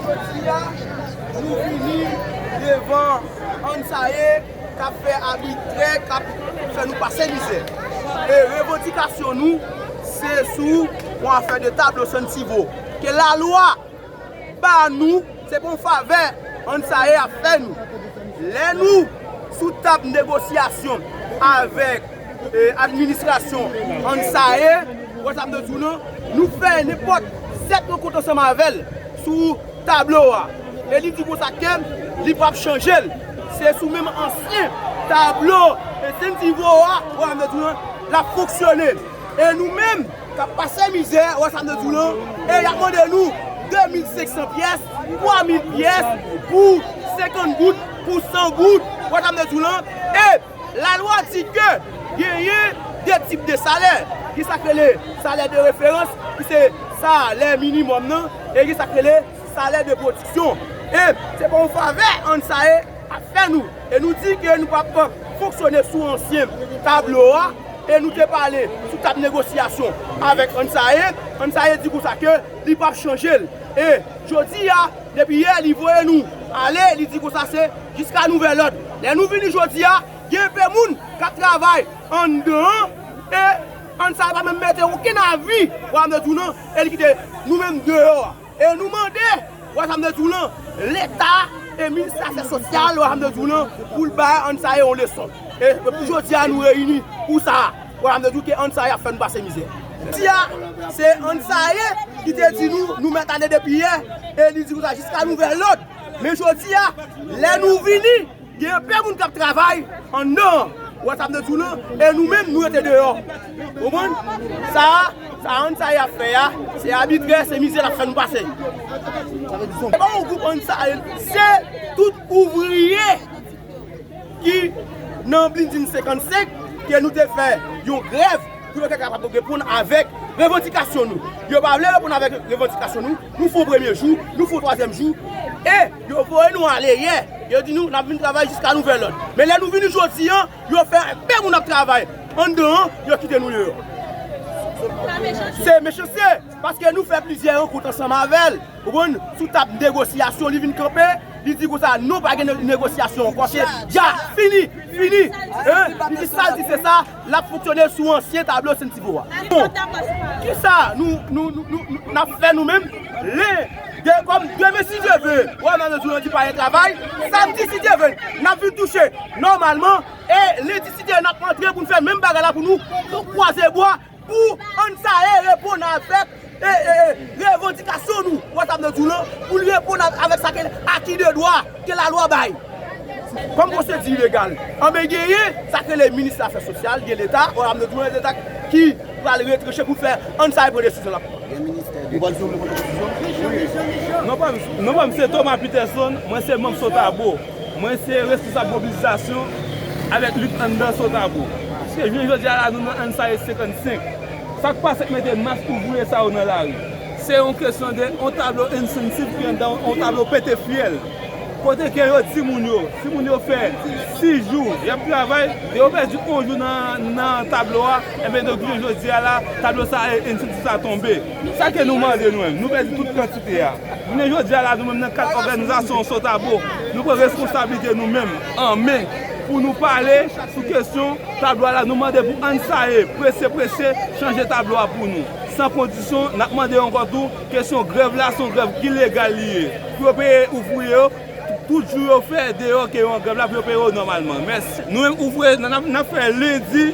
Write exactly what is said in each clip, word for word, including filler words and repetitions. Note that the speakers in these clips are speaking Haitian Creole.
Jodi a, nou vini devan Ansaye k ap fè abitrè, k ap fè nou pase mizè. E revandikasyon nou, se sou yon afè de tablo Santivo. Ke lalwa ba nou, se pa yon favè Ansaye ap fè nou. Lè nou sou tab negosyasyon avèk, eh, administrasyon Ansaye, wè sa m te di w lan, nou fè nenpòt sèt rankont ansanm avè l sou tablo a. E li di konsa ke li p ap chanje l. Se sou menm ansyen tablo e Santivo a, wè sa m te di w lan, l ap fonksyone. E nou menm, k ap pase mizè, wè sa m te di w lan, e y ap mande nou de mil senk san pyès, twa mil pyès pou senkant goud, pou san goud, wè sa m te di w lan. E lalwa di ke genyen de tip de salè, gen sa k rele salè de referans, ki se salè minimòm nan, e gen sa k rele salè de pwodiksyon. E se pa yon favè Ansaye ap fè nou. E nou di ke nou p ap fonksyone sou ansyen tablo a, e nou te pale sou tab negosyasyon avèk Ansaye. Ansaye di konsa ke li p ap chanje l. E jodi a, depi yè, li voye nou ale, li di konsa se jiska nouvèl òd. Lè nou vini jodi a, gen enpe moun k ap travay anndan an, e Ansaye pa menm mete okenn avi, wè sa m te di w lan, e li kite nou menm deyò a. E nou mande, wè sa m te di w lan, Leta e minis afè sosyal, wè sa m te di w lan, pou l bay Ansaye yon leson. E pou jodi a nou reyini pou sa, wè sa m te di w ke Ansaye ap fè nou pase mizè. Jodi a, se Ansaye ki te di nou, nou mèt ale depi yè, e li di konsa jiska nouvèl òd. Men jodi a, lè nou vini, gen enpe moun k ap travay anndan an. Ou wè sa m te di w lan? E nou menm, nou rete deyò. Ou konprann? Sa a, sa a Ansaye ap fè a, se abitrè, se mizè l ap fè nou pase. Se pa yon gwoup Ansaye, se tout ouvriye ki nan Bilding senkannsenk ke nou te fè yon grèv pou yo te kapab reponn avèk revandikasyon nou. Yo pa vle reponn avèk revandikasyon nou. Nou fè yon premye jou, nou fè yon twazyèm jou, e yo voye nou ale yè. Yo di nou, n ap vin travay jiska nouvèl òd. Men lè nou vini jodi a, yo fè enpe moun ap travay anndan an, yo kite nou deyò. Se mechanste, paske nou fè plizyè rankont ansanm avè l, ou konprann, sou tab negosyasyon, li vin kanpe, li di konsa, non, pa gen ne-, negosyasyon ankò, se dja fini, fini. Hein? Li di sa, li di se sa, l ap fonksyone sou ansyen tablo Santivo a. Bon, kisa nou, nou, nou, nou, nou, n ap fè nou menm? Len, de, kòm demen, si Dye ve, wè, nan nou di pa gen travay, samdi, si Dye ve, n ap vin touche nòmalman, e lendi, si Dye ve, n ap antre pou n fè menm bagay la pou nou, nou kwaze bwa, pou Ansaye reponn avèk, e, e, e, revandikasyon nou, wè sa m te di w lan, pou l reponn a-, avèk sa ke aki de dwa ke lalwa bay. Kòm pwosedi ilegal, anben genyen sa k rele minis afè sosyal, gen Leta, wè sa m te di w lan, Leta ki pral retranche pou fè Ansaye pran desizyon l ap pran. Gen ministè de... Ou pral di w vle pran desizyon? Non pa m, non pa m se Thomas Peterson, mwen se manm Sotabo. Mwen se responsab mobilizasyon avèk lit anndan Sotabo. Paske jounen jodi a la, nou nan Ansaye senkannsenk. Sa k pase k mete mas ouvriye sa yo nan lari? Se yon kesyon de yon tablo insensiv ki anndan yon tablo pete fyèl. Kote ke yo di moun yo, si moun yo fè sis jou, y ap travay, yo pèdi yon jou nan, nan tablo a, enben, donk, jounen jodi a la, tablo sa, e, insensiv sa tonbe. Sa ke nou mande nou menm, nou pèdi tout kantite a. Jounen jodi a la, nou menm nan kad òganizasyon Sotabo, nou pran responsablite nou menm an men pou nou pale sou kesyon tablo a la. Nou mande pou Ansaye prese, prese chanje tablo a pou nou. San kondisyon, n ap mande ankò tou kesyon grèv la, se yon grèv ki legal li ye. Pou yo peye ouvriye yo, tout jou yo fè deyò ke yo an grèv la, pou yo peye yo nòmalman. Mèsi. Nou menm ouvriye, n ap, n ap fè lendi,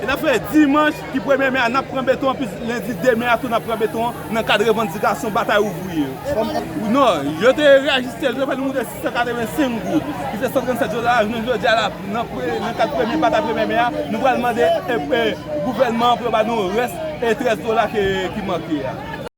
n ap fè dimanch ki premye me a, n ap pran beton an, pi lendi de me a tou, n ap pran beton an nan kad revandikasyon batay ouvriye yo. Non, yo te reyajiste l, yo fè nou moute sis san katrevensenk goud, ki se san trannsèt dola, jounen jodi a la, nan pre-, nan kad premye batay premye me a, nou pral mande, e, e, gouvènman an pou yo ba nou rès, e, trèz dola ke, ki manke a.